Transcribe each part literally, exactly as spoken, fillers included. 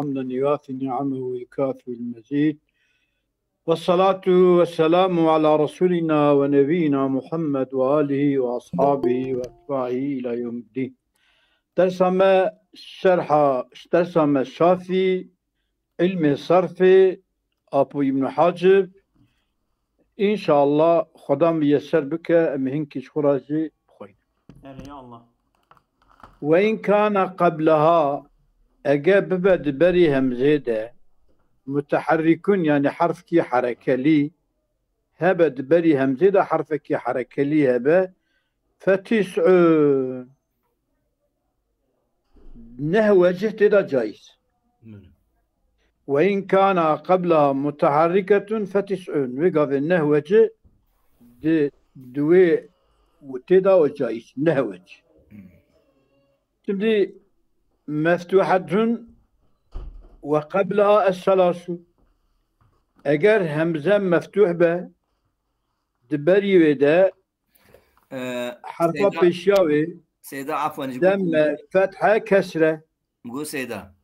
حمدا يوافي نعمه ويكافئ المزيد. والصلاة والسلام على رسولنا ونبينا محمد وآله وأصحابه وأتباعه إلى يوم الدين. Dersa me şerha, dersa me şafî, ilmê sarfê, Apo Îbn Hacib. Înşallah Xweda miyeser bike, em hinkî ji xwe re jî bixwînin. Erê, ya Allah. Ve in kana qablaha, ege bibe di berî hemzê de, muteherrikun, yani harfkî herekelî, hebe di berî hemzê de harfekî herekelî hebe, fetis'un. Neh wecih tê de caiz. Ve in kana qablaha muteherriketun fetis'un. Wê gavê neh wecih di, di wê tê de o caiz. Neh wecih. Şimdi meftuhatun ve qablaha es-selasu. Eger hemze meftuh be, di berî wê de Ee, herfa Seyda, pêşiya wê, Seyda, afwen, ji bo demme, fethe, kesre. Go Seyda.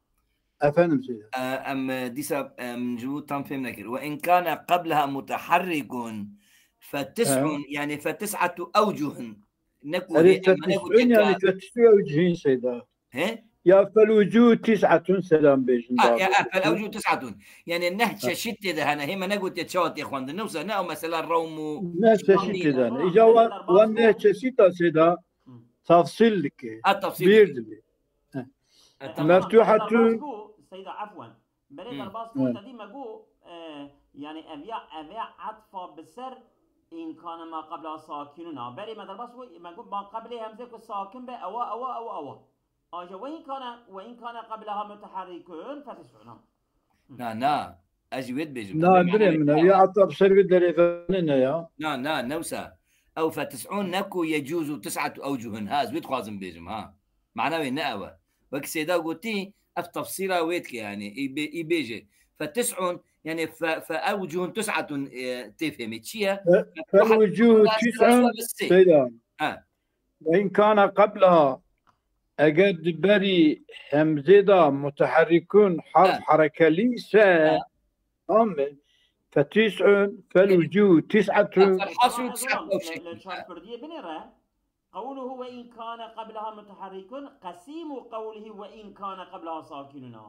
Efendim Seyda. Ee, em, e, dîsa, em, ji bo tam fêm nekir. Ve in kana qablaha muteharrikun fetis'un, yani fetis'atu awcuhin. Ne ku Erê, hê, em, ne ku fetis'un, yani fetis'u awcuhin Seyda. He? Ya fel wucuhu tis'atun selam bêjin. Ha, ya, ha, fel wucuhu tis'atun. Yani neh çeşit tê de hene. Hê me negotiye çawa tê xwendin. Ne wisa ne o mesela rewm û Ne çeşit tê de hene. Îca wan, wan neh çeşit a Seyda. Tafsil dike. Ha, tafsil dike. Bîr dike. He. E, tamam. Meftuhatun. Seyda, afwen. Berê derbas bû, te dî me got, e, yani ev ya, ev ya etfa bi ser in kana ma qabla sakinun a. Berê me derbas bû, me got ma qablê hemze ku sakin be, ewa, ewa, ewa, ewa. Aja ve in kana, ve in kana qablaha muteharrikun fetis'un. Na, na. Ez jî wê dibêjim. Na, birê min, ev ya etfa bi ser wê derêvanê ne ya. Na, na, ne wisa. Ew fetis'un ne ku yecuzu tis'atu awcuhun. Ha, ez wê dixwazim bêjim, ha. Mana wê ne ew e. Wek Seyda gotî, ev tefsîra wê dike, yani, î bê-, î bêje. Fe tis'un, yani, fe, fe awcuhun tis'atun, e, tê fêmê. Çi ye? Fe, fe wucuhu tis'un, Seyda. Ha. Ve in kana qablaha, eger di berî hemzê de muteharrikun harf herekelî ise, tamam mı? Fe tis'un, fel wucuhu tis'atun. Ferhasû tis'at ew şeklî. Li çar Kurdiyê binêre. Qewluhu ve in kana qablaha muteharrikun, qesîmu qewlihi ve in kana qablaha sakinun a.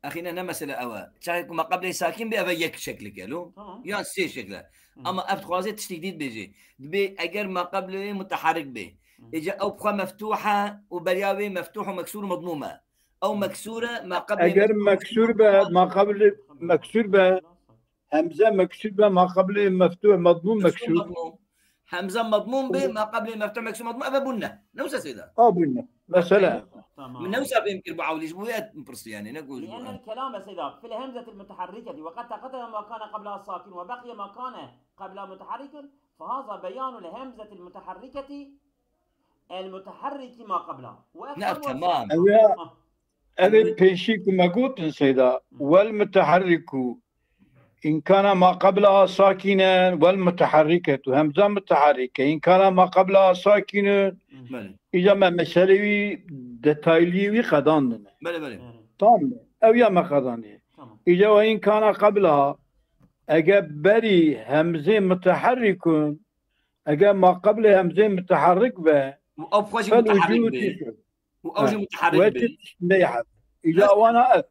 Axî ne, ne mesele ew e. Çaxê ku ma qablê sakin bê, ev e yek şeklik e lo. Tamam. Yan sê şekl e. Ama ev dixwaze tiştek dî dibêje. Dibê eger ma qablê wê muteharrik bê. Êca ew bi xwe meftuh e û beriya wê meftuh û meksûr û medmûm e. Ew meksûr e, ma qablê Eger meksûr be, ma qablê meksûr be, hemze meksûr be, ma qablê meftuh, medmûm meksûr. Hemze medmûm be, ma qablê meftuh, meksûr, medmûm, ev e bûn ne. Ne wisa Seyda? A bûn ne. Mesele. Tamam. Min ne wisa fêm kir bu ewlî, ji bo wê em pirsî yani, ne ku ji bo لأن الكلام سيدا في الهمزة المتحركة وقد تقدم ما كان قبلها ساكن وبقي ما كان قبلها متحرك فهذا بيان الهمزة المتحركة المتحرك ما قبلها. Ne, ev temam. Ev ya, ev ê pêşî ku me gotin Seyda. Wel muteharriku. In kana ma qablaha sakinen, wel muteharriketu. Hemza muteharrike. In kana ma qablaha sakinun. Belê. Îca me meselê wî detaylî wî qedandine. Belê, belê. Tamam mı? Ev ya me qedaniye. Tamam. Îca ve in kana qablaha, eger berî hemzê muteharrikun, eger ma qablê hemzê muteharrik be, û ew xwe jî fel muteharrik wucuhu be. Tis'un. Û ew jî muteharrik be. Wê tişt neyhat. Îca wana ev.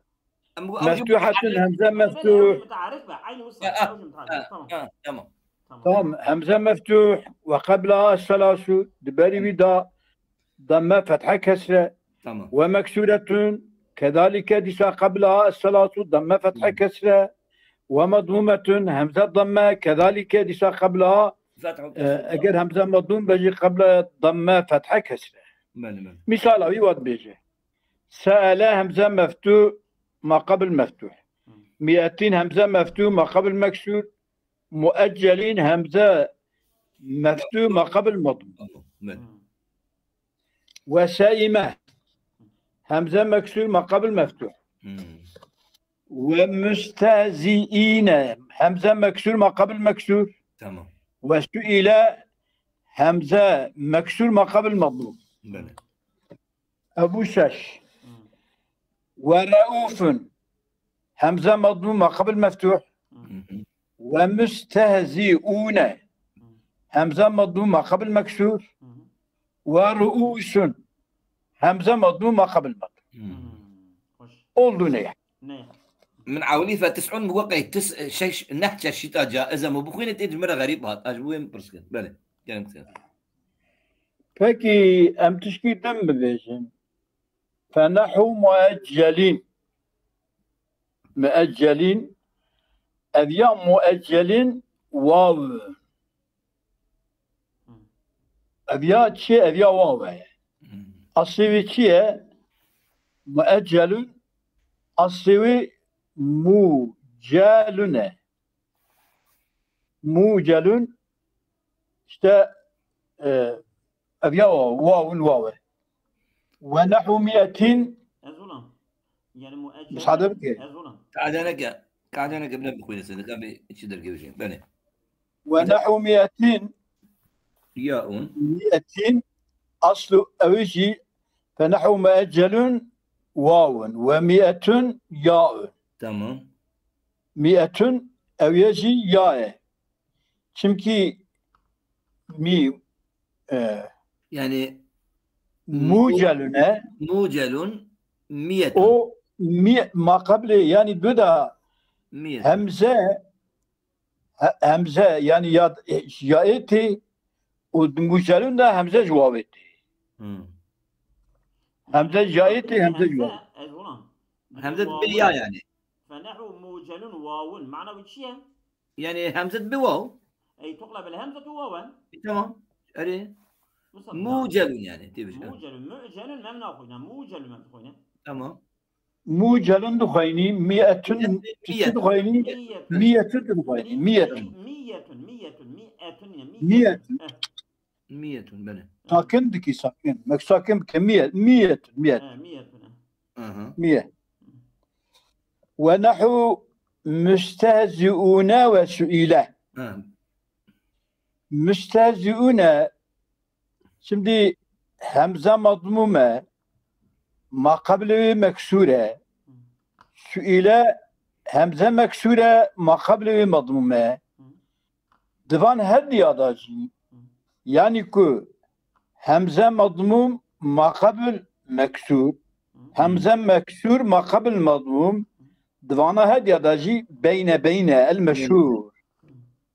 Em got, ew jî meftuhatun, hemze meftuh. Muteharrik be. Aynı wisa. Ha, ha, tamam. Tamam. Tamam. Hemze meftuh ve qablaha selasu, di berî wî da damme fethe kesre. Tamam. Ve meksuretun, kedalike dîsa qablaha selasu, damme fethe kesre. Ve madmumetun, hemze damme, kedalike dîsa qablaha, e, eger hemze madmum be jî qabla damme fethe kesre. Belê, belê. Misala wî wat bêje. Se'ele hemze meftuh ma qabl meftuh. Mi'etin hemze meftuh ma qabl meksûr. Mueccelin hemze meftuh ma qabl madmum. Belê. Ve se'ime hemze meksûr ma qabl meftuh. Ve müstezi'ine hemze meksûr ma qabl meksûr. Tamam. Ve su'ile hemze meksûr ma qabl madmum. Belê. Ebu şeş. Ve re'ufun Hemze madmûm ma qebil meftûh. Hı. Hı hı. Ve müstehziûne. Hı. Hemze madmûm ma qebil meksûr. Hı hı. Ve ruûsun. Hemze madmûm ma qebil mektûr. Hmm. Hoş. Oldu ne? Ne? Min ewlî fe tis'un bi weqey tis-, şeş, neh çeşîta caiz e, min bixwîne tê ji min re xerîb hat. Ez ji bo wê min pirs kir. Belê. Gelin kir. Pekî, em tişkî din bibêjin. Fe nehu mueccelîn. Mueccelîn. Ev ya mueccelîn waw. Ev ya çi? Ev ya waw e. Hmm. Aslê wî çi ye? Mueccelun. Aslê wî mucelun e. Mucelun. İşte, e, ev ya waw, wawun waw e. Ve nehu miyetin. Ez olam. Yani mueccel. Müsaade bike. Ez olam. Qade neke. Qade neke, bile bixwîne sê, dika bê çi derkevijê. Belê. Ve nehu miyetin. Yaun. Miyetin. Aslu ew jî fe nehu mueccelun wawun. Ve mietun yaun. Tamam. Mietun ew ye jî ya e. Çimkî mî, e, Yani mucelun e. Mucelun miyetun. O mi, ma qeblê, yani du da Miyetun. Hemze, he-, hemze, yani ya, e, ya ê tê û mucelun da hemze ji wawê tê. Hmm. Hemze ji ya ê tê, hemze ji wawê. Ez olam. Hemze bi ya yani. Fe nehu mucelun wawun. Mana bu çi ye? Yani hemze bi waw. Ey tuqlebel hemzetu wawen. E, tamam. Erê. Mucelun yani, tê bişe. Mucelun, mucelun mem naxwîne, mucelun mem dixwîne. Tamam. Mucelun dixwînî, mietun, miyetun, çi dixwînî? Miyetun. Miyetun dixwînî, miyetun. Miyetun, miyetun, miyetun, miyetun. Miyetun. Miyetun, belê. Sakin dikî, sakin. Mek sakin bike, miye-, miyetun, miyetun. He, miyetun, he. Aha. Miye. Ve nehu müstehziune ve suile. Ha. Müstehziune, şimdi hemze madmum e, ma qeblê wê meksûr e. Suile hemze meksûr e, ma qeblê wê madmum e. Di van her diya da jî, yanî ku hemze madmûm maqebil meksûr, hemze meksûr maqebil madmûm, di vana her diya da jî beyne beyne el meşhûr.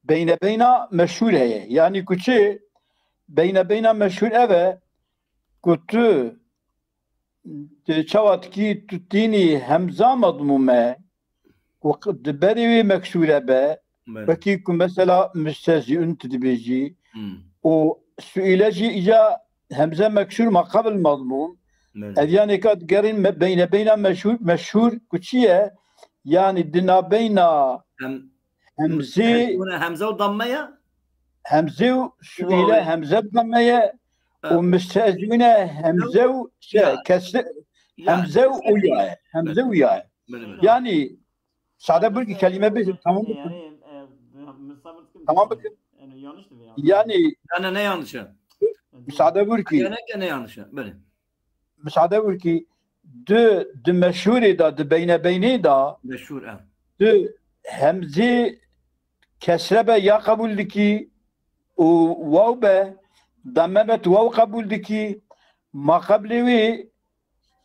Beyne beyna meşhûr heye. Yanî ku çi? Beyne beyna meşhûr ev e ku tu Di çawa dikî tu tînî hemza madmûm e, ku q-, di berê wê meksûre be, Belê. Wekî ku mesela müstehziun tu dibêjî, Hmm. û suîle jî îca hemze meksûr ma qebil madmûm. Belê. Ev yanê ka digerîn me-, beyne beyna meşhûr, meşhûr ku çi ye? Yanî di nabeyna Hem, hemzê müstehziune hemze û damme ye? Hemze û suîle Wawê. Hemze bi damme ye. Ha. Û müstehziune hemze û şey, Ya. Kesre, Ya. Hemze û ya ye. Hemze û ya ye. Belê, belê. Yani, sade bir kelime bir, tamam mı? Yani, e, Tamam mı? Yani, yanlış mı ya? Yani, Ne, ne, ne yanlış e? Müsaade buyur ki. Gene, gene yanlış e. Belê. Müsaade buyur ki, di, di meşhurê da, di beyne beynê da, Meşhur e. di hemzê kesre be ya qebûl dikî û waw be, dame be tu waw qebûl dikî, ma qeblê wê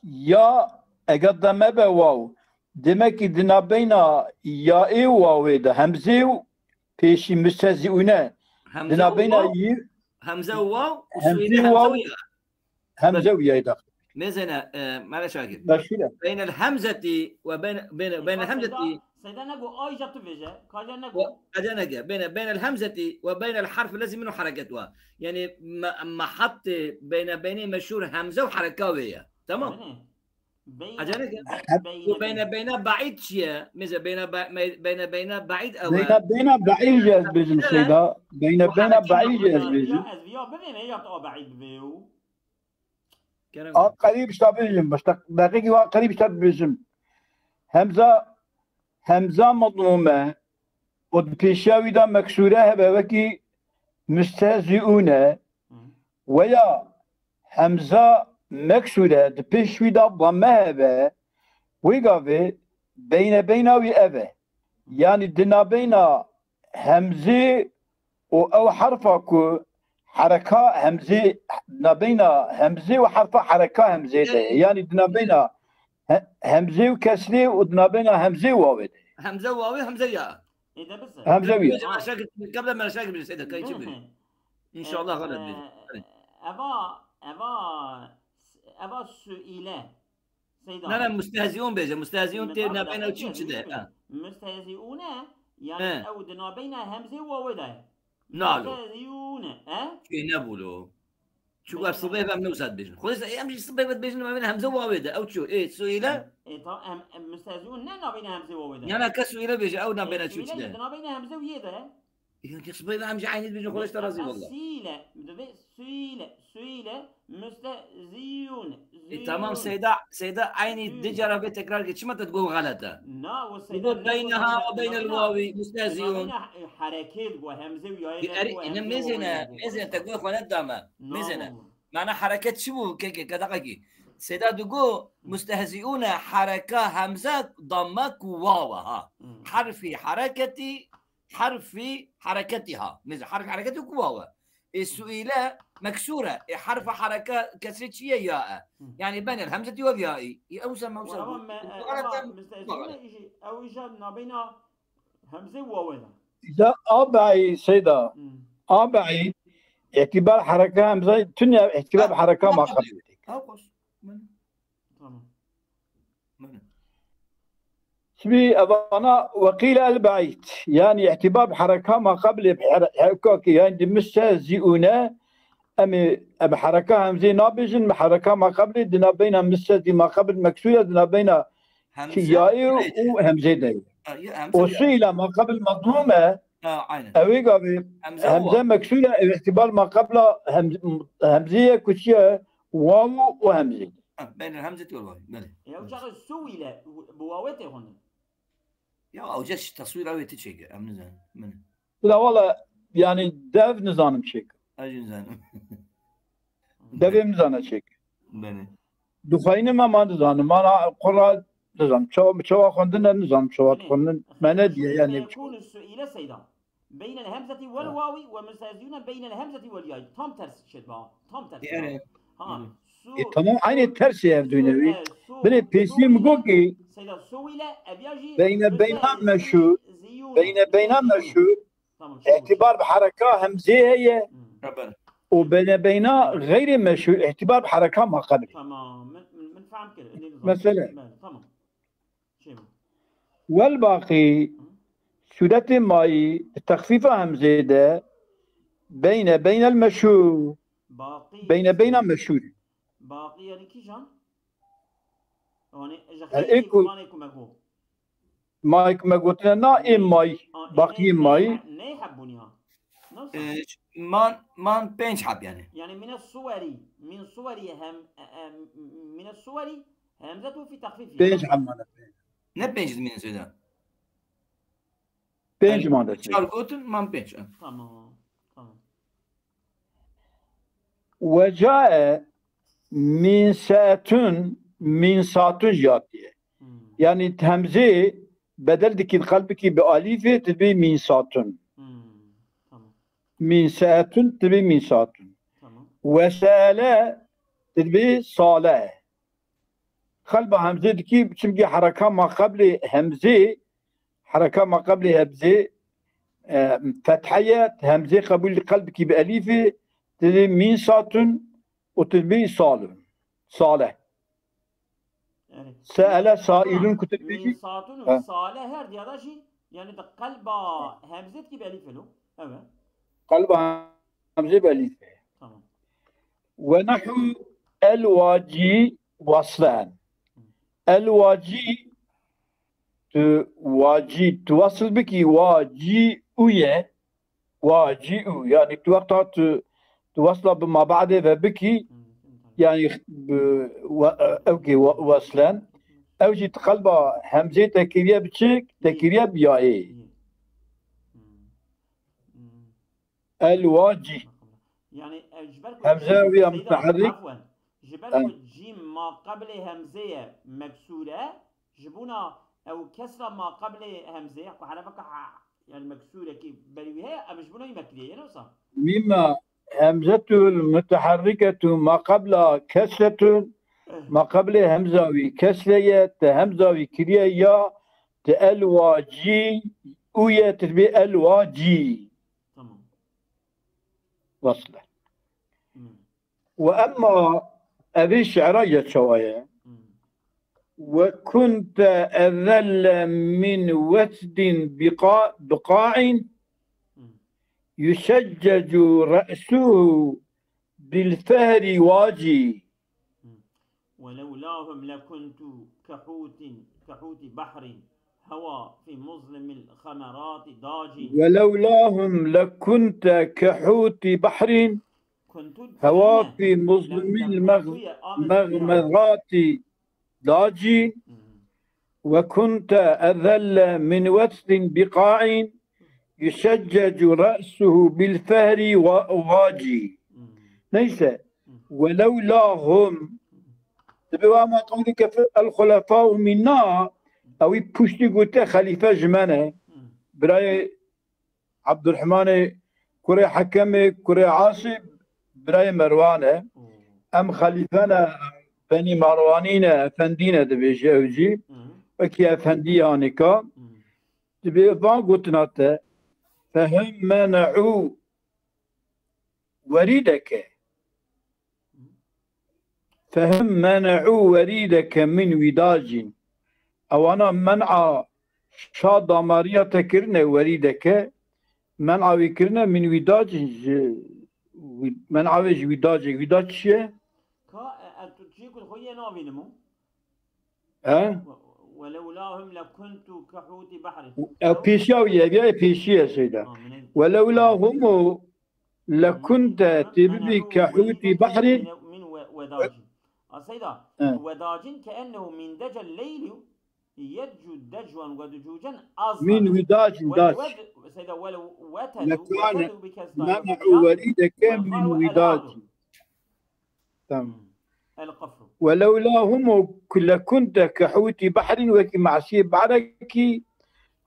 ya eger dame be waw. Demek ki di nabeyna ya ê û wawê de hemzê û pêşî müstehziune. Hemze Di nabeyna û waw, yî hemze û waw û hemzê sûrî û hemze waw û ya. Hemze û yayda. Mêzene, e, Mele Şakir. Meşhur e. Beynel hemzeti ve beyne, beyne, beynel hemzeti. Seyda, Seyda nego, ayca tu veje, kaja nego. Ve, kaja nege, beyne, beynel hemzeti ve beynel harfi lezi minu hareket ve. Yani, me-, mehattê beyne, beyne meşhur hemze û hareka wê ye. Tamam. Beyne. Beyne, Acele gel. be-, Bu beyne, beyne, beyne baid çi ye? Mesela beyne, ba-, me-, beyne, beyne baid ew e. Beyne, beyne baid ez bêjim Seyda. Beyne, beyne baid ez bêjim. Ya ez viya bibêm, ya ta baid bibê û. Kerem. A qerîb işte bêjim, işte deqîqî wa qerîb işte bêjim. Hemza, hemza madmûm e. O di pêşiya wî de meksûre hebe wekî müstehziûne. Hı. Weya hemza meksûre di pêş wî de damme hebe, wê gavê Beyne beyna wî ev e. Yanî di nabeyna hemzê û ew herfa ku hereka hemzê, nabeyna hemzê û herfa hereka hemzê de ye. Yanî di nabeyna he-, hemzê û kesrê û di nabeyna hemzê û wawê de ye. Hemze û wawê, hemze ya. Ê, de bize. Hemze wî. Qebla mereşa, qebla mereşa gibi şey de, kayıcı bir. İnşallah galet bir. Eva, eva, eva suile. Seyda. Ne, ne, mustehziun bêje. Mustehziun tê nabeyna çi çi de? Ha. Mustehziune, yani ew di nabeyna hemzê û wawê de. Nalo. Mustehziune, he? Kê nebûlo. Çuka sibê ve em ne wisa dibêjin. Xwedê em jî sibê ve dibêjin nabeyna hemzê û wawê de. Ew çi? Ê, suile? E, tamam, em, em mustehziun ne nabeyna hemzê û wawê de. Yana kes suile bêje, ew nabeyna çi çi de? Di nabeyna hemzê û yê de. Ya kes beyve em jî eynî dibêjin, Xwedê ji te razî wela. Sîle, divê sîle, sîle, mustehziyûn, e, tamam, ziyûn. Seyda, Seyda eynî du cara vê tekrar kir. Çima te digot xelet e? Na, o Seyda digot beyneha ve beynel wawî, mustehziyûn. Beyne, e, herekê digot, hemze û yayê. Erê, ine mêzêne, mêzêne, te got xwe nedame. Mêzêne. Mana hereket çi bû? Keke, kedaqekî. Seyda digot, mustehziyûne, hereka, hemze, damme ku waw e, ha. Herfî hereketî, herfî hereketî ha. Mêze herf hereketî ku waw e. Ê suîle meksûr e. Ê herfa hereka kesrê çi ye? Ya e. Yanî benel hemzetî wed yaî. Ê ew se mewse. Ama me, e, ama mistehzîne îjî, ew îja nabeyna hemze û wawê de. Ya abaî Seyda. Abaî, îtibar hereka hemze, tunya îtibar hereka ma qebl. Ew qos. Tamam. Sibî evana weqîle el beîd. Yanî îhtîbar bi hereka ma qeblê bi here-, hereka ki, yanî di mise zî ûne, em ê, em hereka hemzê nabêjin, bi hereka ma qeblê di nabeyna mise zî ma qebl meksûre, di nabeyna yaê û hemzê de ye. O suîle ma qebl mezlûm e. Ew ê gavê hemze meksûre, ew îhtîbar ma qebla hem-, hemzê ye ku çi ye? Waw û hemzê. Ha, beynel hemzeti wal waw. Belê. Ya, ew çaxê suwîle, bi wawê tê xwendin. Ya, ew ca teswîra wê ti çêke, em nizanin. Min. La wala, yani dev nizanim çêke. Ez jî nizanim. Devê min nizane çêke. Belê. Dixweynim ama nizanim. Mana qura nizanim. Çawa, çawa xwendin ne nizanim. Çawa xwendin. Me ne diye yani. Feyekûnü suîle Seyda. Beynel hemzeti wel wawi ve mustehziyune beynel hemzeti wel yay. Tam ters şey ba. Tam ters. Yani. Ha. Su. E, tamam, aynı ters şey ev dönüyor. Bile pêsiyê min got ki Seyda su ile ev ya jî beyne beyna meşhur. Beyne beyna meşhur. Tamam. İhtibar bi hareka hemzê heye. Û beyne beyna gayri meşhur, ihtibar bi hareka ma qeblê. Tamam. Min, min, min fehm kir. Mesele. Tamam. Wel baqî, sûretê mayî, di texfîfa hemzê de, beyne beynel meşhûr, beyne beyna meşhûr. Baqî yani kîjan? Yani, ji xeyrê ku, Kur'anê ku me got. Mayî ku me gotine na ê mayî, baqiyê mayî. Ney hebûnî ha? Nasıl? E, man, man pênc heb yani. Yani mine suweri, min suweri hem, e, e, mine suweri, hemzetu fi tahfifi. Pênc heb mane. Ne pênc dimînin Seyda? Pênc mane. Çar gotin, man pênc. Tamam, tamam. Wecae minsetun, minsatun jî hatiye. Yani hemzê bedel dikî, qelbikî bi alîfê, dibê minsatun. Tamam. Minsetun, dibê minsatun. Tamam. Weseele, dibê sale. Qelba hemzê dikî, çimkî hereka ma qeblê hemzê, hereka ma qeblê hemzê, e, fethe ye, hemzê qebûl qelbikî bi elîfê, dibê minsatun û tu dibê salun. Sale. Yani, seele sailun ku tu dibêjî. Minsatun û sale her diya da jî, yani de qelba hemzê dikî bi elîfê lo. Evet. Qelba hemzê bi elîfê. Tamam. Ve nehu el wacî waslen. El wacî, tu wacî, tu wasl bikî, wacî û ye, wacî û. Yani tu wexta tu, tu wasla bi mabadê ve bikî, yani bi, wa-, ew kê wa-, waslen, ew jî tu qelba hemzê te kiriye bi çi, te kiriye bi yayê. El wacî. Yani, e, ji ber ku hemze wî ya mutaherrik. Afwen. Ji ber ku cîm ma qeblê hemzê ye meksûr e, ji bona Ew kesra ma qeblê hemzê, ku herefeke ha, yani meksûrekî berî wî heye, em ji bo nayî mekirî ye, ne wisa? Mîma hemzetul muteherriketu ma qebla kesretun, ma qeblê hemza wî kesre ye, te hemza wî kiriye ya, te el wa cî, û ye, te dibê el wa cî. Tamam. Wasle. Hmm. Ve emma evî şi'ra ye çawa ye? Hmm. Ve kunte ezelle min wesdin biqa-, biqa'in Hmm. yuseccecu re'suhu bil fehri waci. ولولاهم لكنت كحوت، كحوت بحر هوى في مظلم الغمرات ضاجي. ولولاهم لكنت كحوت بحر كنت هوى كأنه في مظلم لم المغ-، تكن هي آمن فيها. المغمرات ضاجي. مم. وكنت أذل من وثن بقاع يشجج رأسه بالفهر و-، واجي. مم. Neyse. ولولاهم. Dibe wa ma qewlike fi el xulefâ û mîna, ewî puştî gote xelîfe ji me ne. مم. Birayê Abdurrahmanê kurê Hekemê kurê Asî, birayê Merwan e. Oo. Em xelîfe ne, Benî Marwanî ne, efendî ne dibêje ew jî. مم. Wekî efendî ya nika. مم. Dibê van gotina te. Fehim men'û werîdeke. Fehim men'û werîdeke min wîdacîn. Ewana men'a şa damariya te kirine werîdeke. Men'a wî kirine min wîdacîn ji wî-, men'a wê ji wîdacê. Wîdac çi ye? Ka, e, e, tu çiyê ku xwe yê navînim o? He? ولولاهم لكنت كحوت بحر. Ew pêşiya wî ye, ev ya pêşî ye şeyda. Amin. Welewla hum lekunte tê bibî kehûtî behrîn. Min we-, wedacin. A seyda, He. Wedacin ke ennehu min decel leyli yedcu decwan weducucen azla. Min widacin dac. Seyda, welew wetedu Lekane wetedu bi kesda Men'u werîdeke min widacin. Tamam. El qafru. Welewla hum lekunte kehûtî behrîn, wekî me'siyê behrekî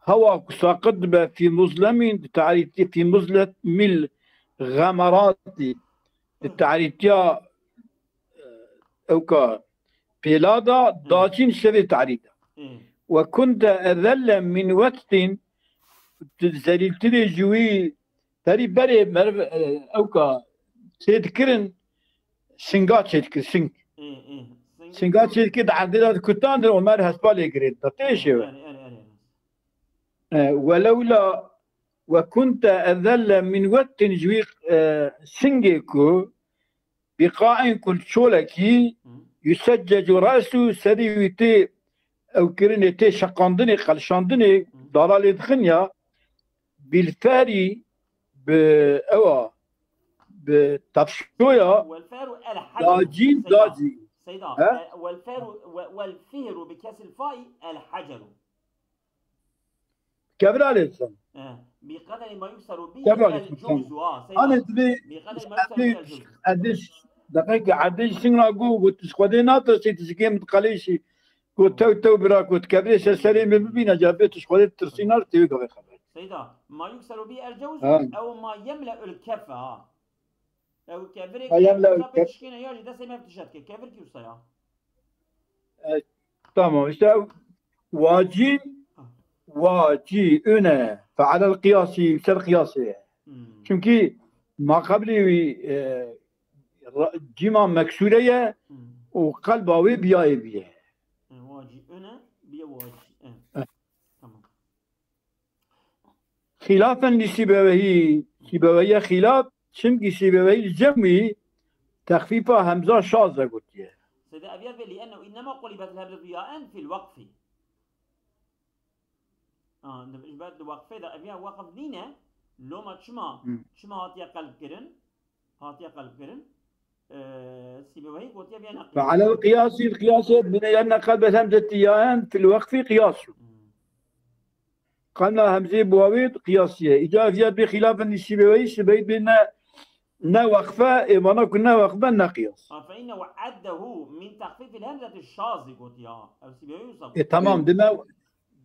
hewa ku saqit dibe fî muzlemîn, di tarîtî fî muzlet mil xemeratî, di tarîtiya, e, ewka pêla da dacîn şevê tarî de. Ê. Ve kunte ezelle min wettin, tu zelîltirê ji wî perî berê meriv, e, ewka çê dikirin, singa çê dikir, sing. Ê, ê. Sing- Singa çê dikir, di erdê de dikutandin, Omer hespa lê girêt. Da tê şêwe. Erê, erê, erê, erê. E, welewla ve kunte ezelle min wettin ji wî, e, singê ku biqain ku çolekî Hı. yuseccecu re'su serî wî tê ew kirinê tê şeqandinê, qelşandinê, Hı. dara lê dixin ya, bilferî bi ewa, bi tefşoya Welferu el haceru. dacîn Seyda. dacî. Seyda. He? E, welferu, we-, welfihru bi kesril fa'i el haceru. Kevra lê dixin. E, bi qederi ma yukseru bi Kevra el lê dixin. cevzu. Ha, Seyda. Anê dibê Bi qederi ma yukseru bi el cevzu. Ediş, ediş, deqekî ediş singra got, got, tu ji Xwedê natirsî, tu ji kêm diqelêşî. Got, tew, tew, bira, got, kevrê ser serê min bibîne, ca bê tu ji Xwedê tirsî nar, tê wê gavê xeber. Seyda, ma yukseru bi el cevzu, Ha. Ew ma yemle'ul kefe, ha. Ew kevirê Ma yemle'ul kef. Pêşkêne ya ji destê me tişet ke. Kevir kî wisa ya. Tamam, işte wacî, wacî, üne, fealel qiyasî, ser qiyasê ye. Hmm. Çünkü ma qeblî wî, e, ra-, cîma meksûre ye Hmm. û qelba wê biyayê biye. E, wacî, öne, bir wacî. E. E. Tamam. Xilafen li Sîbeweyî, Sîbeweyî xilaf, çimkî Sîbeweyî li cem wî texfîfa hemza şaz e gotiye. Seyda ev yer ve li'ennehu innema qulibetil hemzetu ya'en fil wekfi. Ha, di, ji ber di wekfê de ev ya wekf nîne, loma çima, Hı. çima hatiye qelb kirin? Hatiye qelb kirin. E, Sîbeweyî gotiye biye neqil. Fealel qiyasî, qiyasê bine yenne qelbet hemzeti yaen fil wekfî qiyasu. Hmm. Qemla hemzê buwawê qiyasiye. Îca ev ya bê xilafin li Sîbeweyî, Sîbeweyî bê ne, ne wekfe, ê vana ku ne wekfe ne qiyas. Ha, fe innehu addehu min texfîfil hemzeti şazî gotiye. Ev Sîbeweyî wisa E, tamam, dime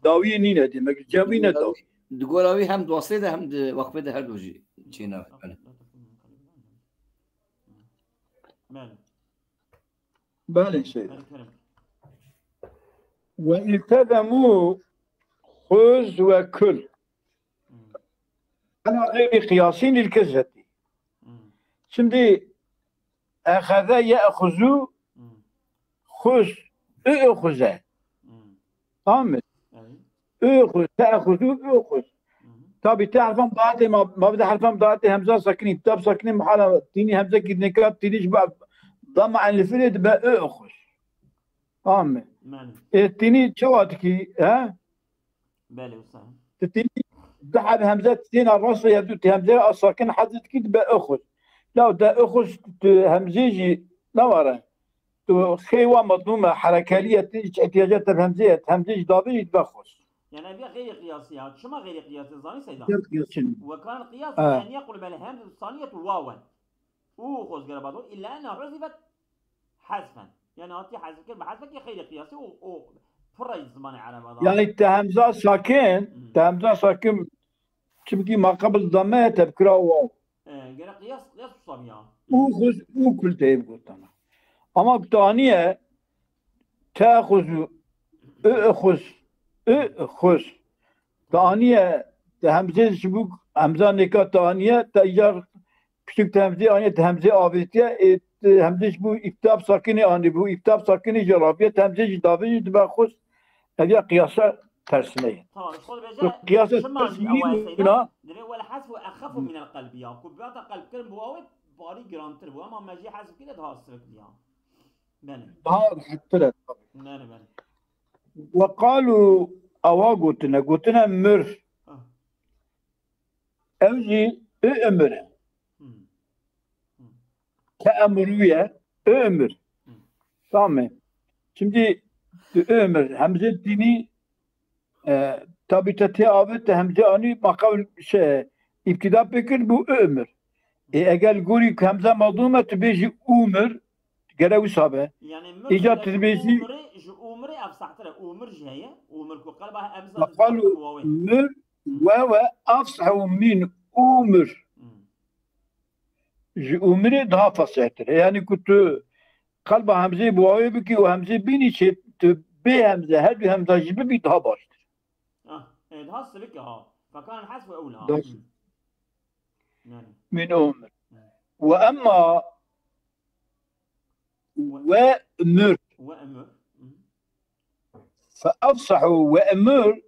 Dawiyê nîne demek. Cewî ne dawî. Di gora wî hem di waslê de hem di wekfê de her du jî çênabe. Belê. Belê şey. Ve iltezemu xuz ve kul. Ana xeyrî qiyasîn lil kesreti. Şimdi exeze ye'xuzu xuz, i'xuze. Tamam mı? I'xuz, te'xuzu, i'xuz. Tabi te herfan dahatê ma, ma bide herfan dahatê hemza sakinî, tab sakinî muhala tînî hemze kî neka tînî ji ba dama en lifilê dibe i'xuz. Tamam mı? E tînî çawa dikî, he? Belê usta. Ti tînî du heb hemze tîna rastê ya du ti hemze a sakin hezit kî dibe ixuz. Law de ixuz tu hemzê jî ne ware. Tu xêwa medlûme herekeliye ti hiç ihtiyaca te bi hemzê ye, hemzê jî davê jî dibe xuz. Yani ev ya xeyrî qiyasî ya. Çima xeyrî qiyasî zanî Seyda? Qiyas çin. Wekan qiyas yani yaqul bel hem saniyet wawen. U xuz gere bado illa ena huzifet hezfen. Yani hatiye hezf kir bi hezfekî xeyrî qiyasî û û pir zimanê ereba da. Yani te hemza sakin, te hemza sakin çimkî ma qebl dame te bikira waw. E, gere qiyas qiyas usabiya. U xuz u kul te bigotana. Ama taniye te xuzu, u xuz, u xuz. Taniye te hemzê ji bu hemza neka taniye te îcar Piçûk te hemzê aniye te hemzê avêtiye, ê, te hemzê ji bo îptab sakinê anî, bo îptab sakinê jî raviye, te hemzê jî davê jî dibe xuz. Ev ya qiyasa tersine ye. Tamam, ji xwe Tu qiyasa dibêje çima jî tersine ewa ye Seyda? bûna. Divê wel hezfu exefu minel qelbi ya. Ku bibata qelb kirin bo ew ê barî girantir bû. Ama me jî hezf kiriye daha sivik diya. Belê. Daha rehettir e. Belê, belê. Ve qalu ewa gotine, gotine mir. Ah. Ew jî ü emir e. Hmm. Te emruye, ü emir. Hmm. Tamam. Şimdi ü emir, hemze dini e, tabi te tê avê te hemze anî maqam şey, îptîda pê kir bû ü emir. Ê eger gorî ku hemze mezlûm e, tu bêjî umir, gere wisa be. Yani Îca mür tu dibêjî umri, ji umri ev sahtir e. Umir jî heye. Umir ku qelba hemze Maqalu wawe. mir wewe afsahu min umir. Hmm. Ji umri daha fasihtir. Yani ku tu qelba hemzê bi wawê bikî û hemzê bînî çê tu bê hemze, her du hemza jî bibî daha baştir. Ah, e, daha sivik ha. Fekan hezf ve ewla. Daha Yani. Min umir. Ve emma ve mür. Ve emir. Hı. Fe afsahu ve emir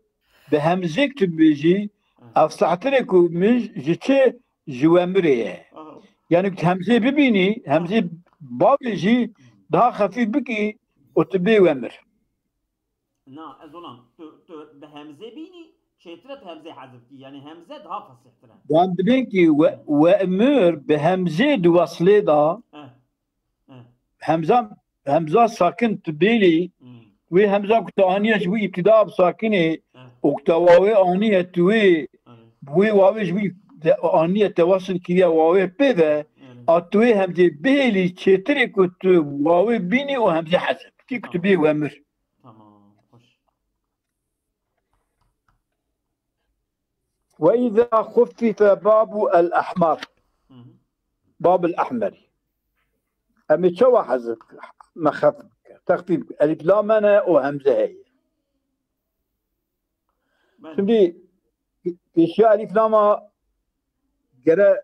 bi hemzêk tu bêjî, Hı. afsahtirê ku min ji çi ji wemirê ye. Aha. Yani tu hemzê bibînî, hemzê bavêjî daha xefîf bikî û tu bê wemir. Na, ez ona tu, tu bi hemzê bînî, çêtir e tu hemzê hezf kî. Yani hemze daha fasihtir e. Wan dibên ki we, we emir bi hemzê di weslê da Eh. Eh. hemza, hemza sakin tu bêlî, Hmm. wê hemza ku tu aniye ji bo îbtida bi sakinê Eh. û ku te wawê aniye tu wê, Evet. wê wawê ji bo te aniye te wesil kiriye wawê pê ve, Evet. a tu wê hemzê bêlî çêtirê ku tu wawê bînî û hemzê hezf kî ku tu bê wemir. Tamam. Hoş. Ve izâ xuffife babu el ahmar. Hı hı. Bab el ahmeri. Em ê çawa hezf, me xef, texfîf, elif lam ne û hemze heye. Ben- Şimdi pêşiya elif lama gere,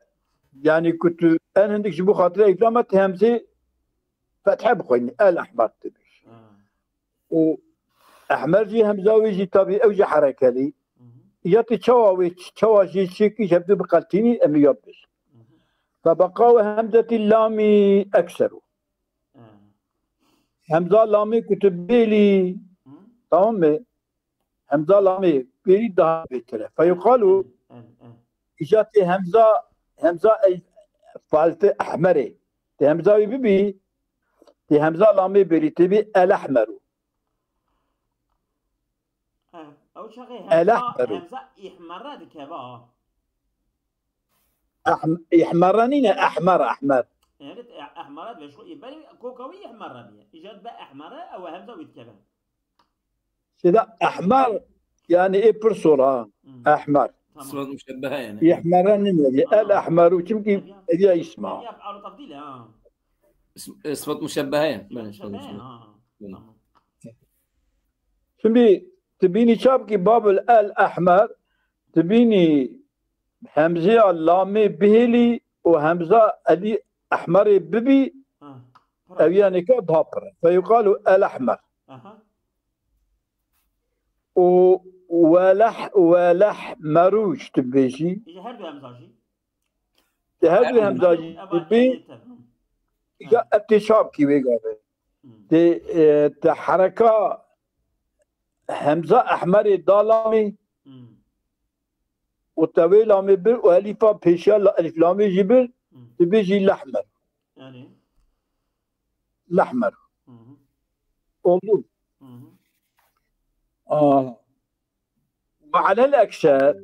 yani ku tu en hindik ji bo xatirê elif lama te hemzê fethe bixwînî, el ahmar dibêj. Ha. Û ehmer jî hemza wê jî tabî ew jî herekelî. Hı hı. Ya tu çawa wê, çawa jî çêkî ji hevdu biqeltînî em ê ya bibêjin. Hı hı. Febeqa we hemzetî lamî ekseru. Ha. Hemza lamê ku tu bêlî, Hı. Tamam mı? Hemza lamê bêlî daha bêtir e. Feyuqalu Evet, evet. îca tê hemza, hemza ey faltê ehmerê. Tê hemza wî bibî, tê hemza lamê bêlî tê bî el ehmeru. Ha, ew çaxê Ele hemza, beru. Hemza ihmere dikeve ha. Ehm-, ihmere nîne, ehmer, ehmer. Evet, e, ehmere dibe. Şu, e, belê koka wî ihmere diye. Îca dibe ehmere, ew hemza wî dikeve. Sêda ehmer, Yani ê pir sor ha. Hmm. Ehmer. Tamam. Sıfat muşebbehe yani. Yehmere nime. El ehmeru. Çünkü ev ya isma. Sıfat muşebbehe yani. Böyle sıfat muşebbehe. Şimdi tibini çap ki babul el ehmer, tibini hemzeya lamê bihêlî û hemza elî ehmerê bibî, ev yanê ka daha pir e. Feyuqalu el ehmer. Û weleh, weleh meru ji tu bêjî. Ji her du hemza jî. Di her du hemza jî bî, ya ev tê çap kî wê gavê. Tê, e, te hereka hemza ehmerê da lamê û te wê lamê bir û elîfa pêşiya la-, elîf lamê jî bir, tu bêjî lehmer. Yani. Lehmer. Oldu. Aa. Ve alel ekser,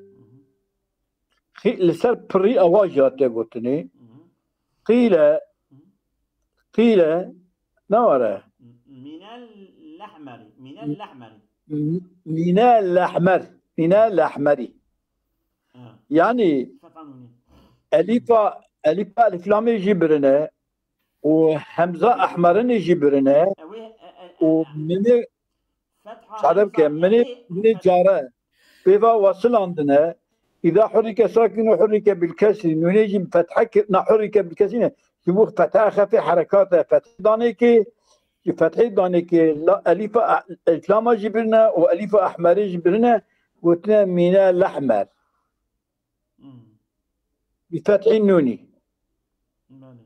xî-, li ser pirî ewa jî hatiye gotinê. Qîle, qîle, ne were? Minel lehmeri. Minel lehmeri. M-, mîne lehmer. Mîne lehmerî. Ha. Yani Fetanuni. elîfa, elîfa elîflamê jî birine û hemza ehmerinê jî birine Ew ê, e, e, û e, minê fetha Sadem ke hemza minê, yani minê care pêva wasilandine. Îda hurrike sakin û hurrike bil kesrî. Nûnê jî fethe kirina hurrike bil kesrî ne. Ji bo fetha xefê herekate fethê danê kê. Ji fethê danê kê la elîfa e-, elîflama jî birine û elîfa ehmerê jî birine. Gotine mîne lehmer. Hmm. Bi fethî nûnî. Belê.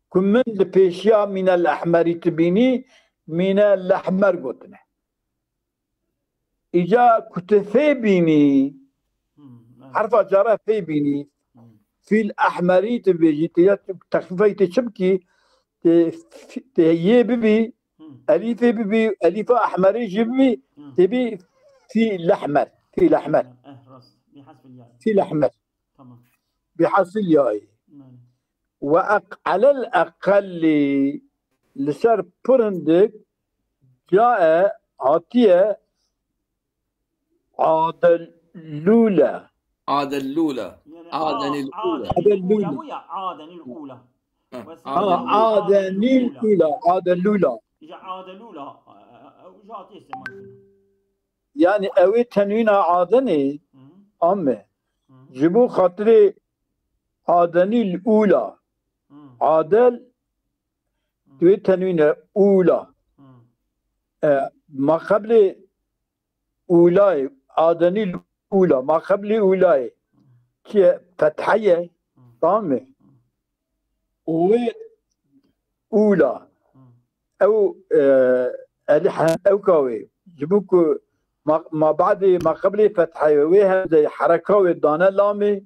Ku min li pêşiya mîne lehmerî tu bînî, mîne lehmer gotine. Îca ku tu fê bînî, Hmm. Belê. herfa cara fê bînî, Hmm. fîl ehmerî tu bêjî, tu ya tu texfîfayî tu çi bikî, tu, tu yê bibî, Hmm. elîfê bibî, elîfa ehmerî jî bibî, Hmm. tu bî fî lehmer, fî lehmer, Eh, rast. Bi hasbil ya. fî lehmer. Tamam. Bi hasil yayê. Belê. Ve ek-, alel eqellî li ser pir hindik cae hatiye adelûle. Adellûla. Yani, Adenil a- ula. Adenil ula. Bu ya, Adenil ula. Hı, Ve Ha, Adenil ula. Adelûla. Ya Adelûla. E, e, e, uca atê istemal. Yani ew ê tenwîna Adenê Hı, ame. hı. Ji bo xatirê Adenil ula. Hı, Adel hı, tu ê tenwîne ula. hı. E, ma qeblê ulayê, Adenil ula, ma qeblê ulayê. Ki fetheye, tamam mı? O wê ula. Ew, e, elî he-, ew ka wê. Ji bo ku ma, ma badê, ma qeblê fetheye wê hemzeyê hereka wê dane lamê.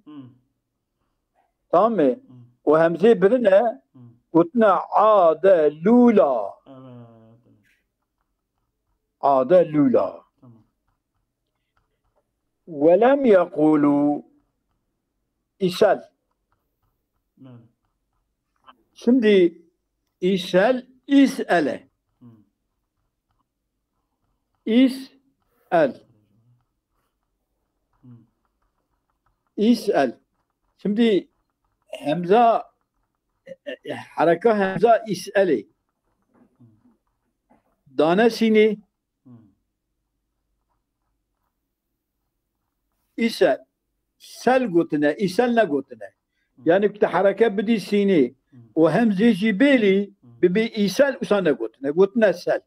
Tamam mı? O hemzê birine gotine adelûla. Evet. Adelûla. Tamam. Ve lem yequlu isel. Belê. Şimdi isel, isele. Hı. Isel. Hı. Isel. Şimdi hemza, e, e, hereka hemza iselê. Dane sînê, Hı. isel. Sel gotine, isel negotine. Yani ku te hereke bidî sînê û hemzê jî bêlî, bibî isel, usa negotine. Gotine sel.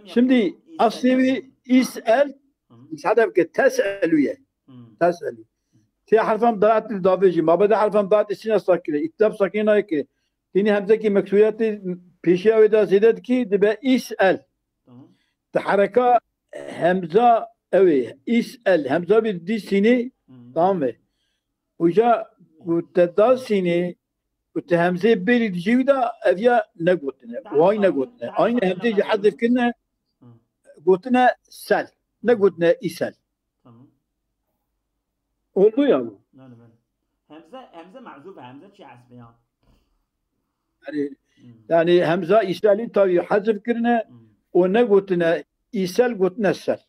Şimdi aslê wî isel, Hı. îsade bike teselû ye. Hı. Teselû. Tê herfan daat li davê jî. Mabede herfan daat sîne sakine. Îtlab sakine nayê ki. Tînî hemzekî meksûriyetê pêşiya wê de zêde dikî, dibe isel. Tamam. Te hereka hemza ew ê. Isel. Hemza bî dî sînê, Hı. tamam mı? Uca ku te da sînê, ku te hemzê bêlî dijî wî de ev ya negotine. Daha Way sakin, negotine. daha Aynı sakin hemzê jî laflar hezif kirine, Hı. gotine sel. Negotine isel. Tamam. Oldu ya bu. Belê, belê. Hemze, hemze mahzuf, hemze çi hesbe ya? Yani, Hı. yani hemza iselî tabii hezif kirine, Hı. o negotine isel, gotine sel.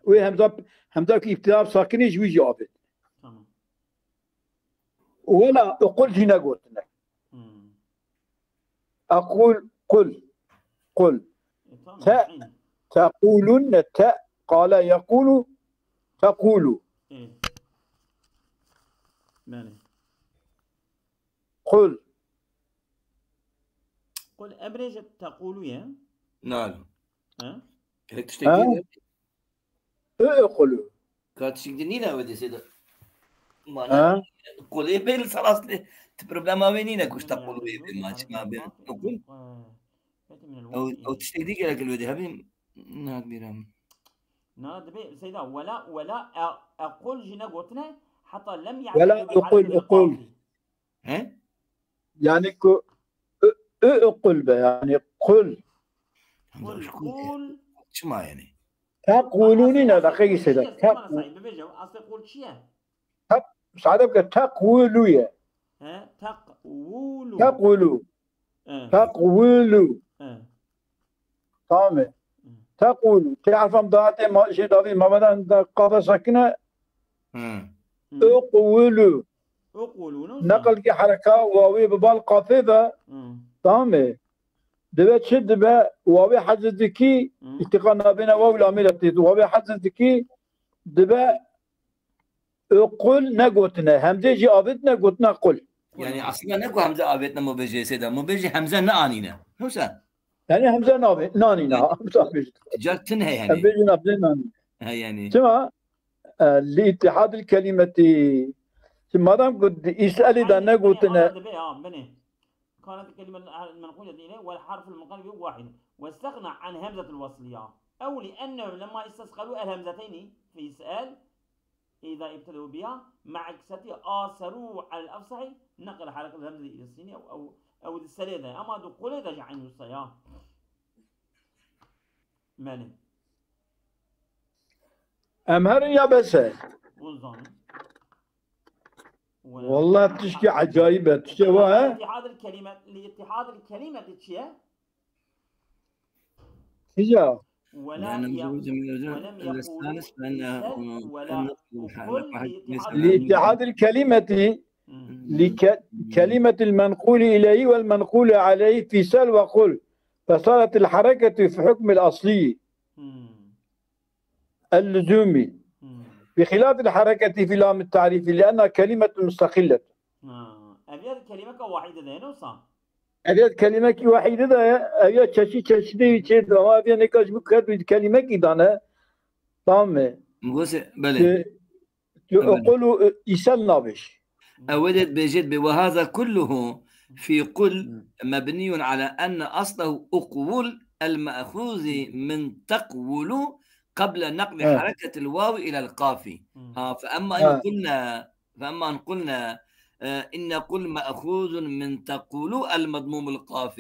Wê hemza, hemza ku îbtida bi sakinê ji wî jî avêt. Tamam. Wela uqul jî negotine. Hmm. Aqul, qul, qul. E, tamam, Te, aynen. Tequlun ne te, qale yekulu, tequlu. E. Belê. Qul. Qul, em bêje tequlu ye. Nalo. Ha? Gerek tiştek Ha? Değil mi? Uqulu. Ka tiştek değil ne öyle deseydi. Mana Ha? Qulê bê li ser aslê. Ti problema wê nîne ku ji te qulê bê ma çima bê. Qul. Ew, ew tiştek dî gerek li wê dê hebî. Nat bîra min. Na, dibê, Seyda, wela, wela, e, e, qul jî negotine, heta lem Wela ya'telu bi uqul, hareketil uqul. Qafi. He? Yani ku ü, ü, uqul be, yani qul. Qul, qul. Çima yani? Tequlû nîne, deqe gî Seyda. Qul çi ye? Tequ- Mana sahibi bêje, aslê qul çi ye? Teq-, sade bike tequlû ye. He, tequlû. Tequlû. He. Tequlû. He. Tamam e. Hı. Tequlû. Tê harfam dahatê ma-, şey davî mabedan da qafa sakine. Hı. Hı. Uqulû. Uqulû, ne? Neqil ki hereka wawê bi bal qafê ve. Hı. Tamam e. Dibe çi dibe wawê hezir dikî, Hı. îtiqa nabêne waw lamê de tê. Wawê hezir dikî dibe Ê qul negotine, hemzê jî avêtine, gotine qul. Yani aslında ne ku hemze avêtine mubêjê sê de, mubêjê hemze neanîne. Yoksa Yani hemze navê, nanîne, hemze avêt. Car tin heye yani. Hemze jî navê nanîne. He yani. Çima? E, li ittihadil kelimeti. Şimdi madem ku di îs'elî de negotine. Dibe ya, binê. كانت الكلمة المنقولة إليه والحرف المنقلب واحد، واستغنى عن همزة الوصل يا. أو لأنهم لما استثقلوا الهمزتين في اسأل، إذا ابتدأوا بها مع كسرتها آثروا على الأفصح نقل حركة الهمزة إلى السين أو، أو، أو السليدة. أما دخول ده عين الصيا. مالي. Em herin ya bes e? Bû zanin. Wallah tişkî ecayîb e. Tişkî wa he? لاتحاد الكلمة، لاتحاد الكلمة çi ye? Kîja? ولم يقل، ولم يقل في سل ولم أقل لاتحاد Li ittihadil kelimeti, li ke-, kelimetil menquli ileyhi vel menquli aleyhi fi sel ve qul. Fesaretil hareketu fi hukmil asli. اللزومي. بخلاف الحركة في لام التعريف لأنها كلمة مستقلة. Ha. Ev ya kelimeke wahîde de ne wisa? Ev ya kelimeke wahîde de ya, ev ya çeşî çeşîdî çê de, ama ev ya neka ji bu ket bir kelimekî dane. Tamam mı? Gose, belê. Ki, ki Belê. Okulu, e, îsel nabêj. Ew ê dibêjêt bê, وهذا كله في قل مبني على أن أصله أقول المأخوذ من تقول قبل نقل حركة الواو إلى القاف. ها، فأما إن قلنا، فأما إن قلنا، آه، إن قل مأخوذ من تقول المضموم القاف،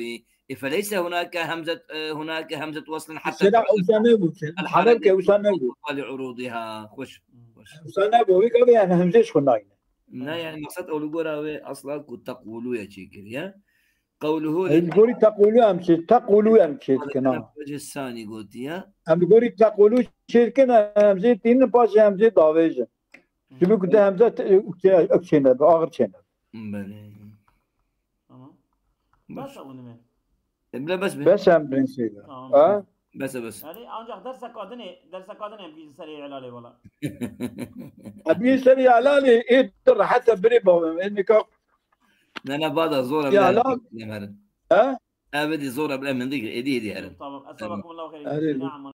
فليس هناك همزة، آه، هناك همزة وصل حتى Mesela تعرف Usame bu. الحركة Hareke Usame bu. لعروضها. خوش، خوش. Usame bu. Wî gavê em hemzê ji xwe nayne. Ne, yani, maksat ew li gora wê asla ku tequlu ye çêkiriye. Qewluhu Ê, li gorî tequlu em çê, tequlu em çê dikin, ha. Vecê sanî gotiye. Em li gorî tequlu çê dikin, em hemzê tînin, paşê hemzê davêjin. Ji bo ku de hemze te-, ew çê, ew çêne, bi axir çêne. Belê. Tamam. Baş. Bes ew nime. E, bile bes be. Bes em bin seyda. Tamam. Ha? Bes e, bes. Yani ancak derse kadını, derse kadını em bir seri helal eyvallah. Abi seri helal e, e, rahat e, biri babam, e, nika. Ne, ne, bada zor e, Ya bile helal. Bilemedim. Ha? Ev dî zor e, bile min dikir, edi, edi herin. Tamam. Estağfurullah, hayır. Hayır. Selam.